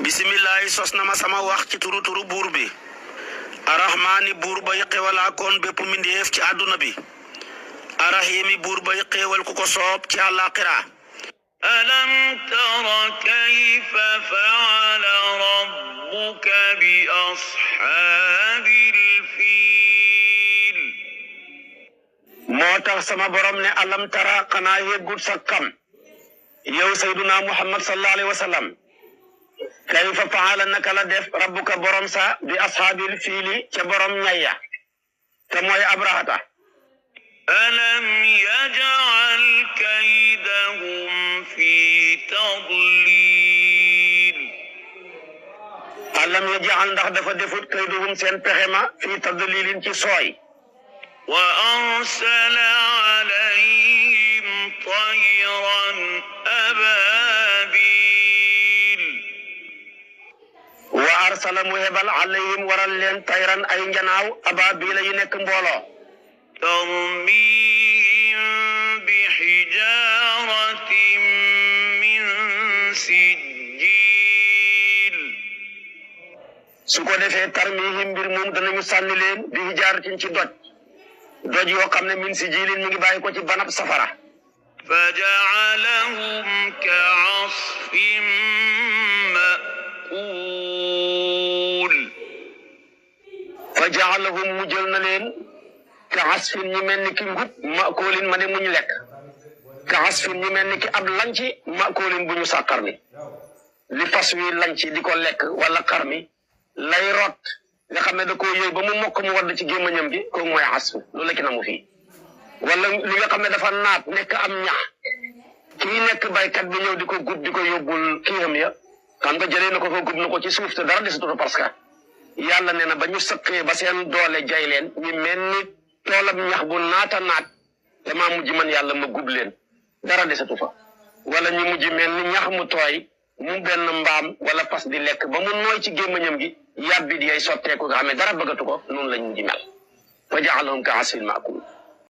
bismillah sosna ma sama wax ci turu buur bi arrahmani buur bay xewala kon bépp mindeef ci àdduna bi arrahimi buur bay xewal ku ko soob ci àllaaxira alam tara kayfa fa'ala rabbuka bi ashabil fil moo tax sama borom ne alam tara xanaa yeggut sa kam yow sayyiduna muhammad sallallahu alayhi wa sallam kayfa fa'ala naka la def rabbuka borom sa bi ashabil fiili ca borom ñaya te mooy abrahata alam yaj'al kaydahum fi tadlil alam yaj'al ndax dafa defut kaydahum seen pexema fi tadlilin ci sooy wa arsala alayhim tayran ababil wa arsala mu hebal alayhim waral leen tayran ay njanaaw ababila yu nekk mbooloo tarmihim bi hijaratin min sijil su ko defee tarmihim mbir moom danañu sànni leen bi hijaratin ci doj yoo xam ne min sijilin mu ngi bàyyi ko ci banab safara fa ja'alahum ka'asfin ma'kul fa ja'alahum mu jël na leen ka'asfin ñu mel ni ki ngub ma'kulin ma ne mu ñu lekk ka'asfin ñu mel ni ki ab lanci ma'kulin bu ñu sàqar mi li fas wi lanci di ko lekk wala xar mi lay rot nga xam ne da koo yëy ba mu mokk mu wadd ci gémmañam gi kooku mooy asf loolu la ki namu fii wala li nga xam ne dafa naat nekk am ñax kii nekk baykat bi ñëw di ko gub di ko yóbbul kiiam ya xam nga jëlee na ko fa gub na ko ci suuf te dara desatu parce que yàlla nee na ba ñu sëqee ba seen doole jay leen ñu mel ni toolam ñax bu naata naat te maa mujj man yàlla ma gub leen dara desatu fa wala ñu mujj mel ni ñax mu tooy mu benn mbaam wala fas di lekk ba mu nooy ci gémmañam gi yàbbi di ay sotteeku nga xam ne dara bëggatu ko noonu lañ mujj mel fa ja'alahum ka'asfin ma'kul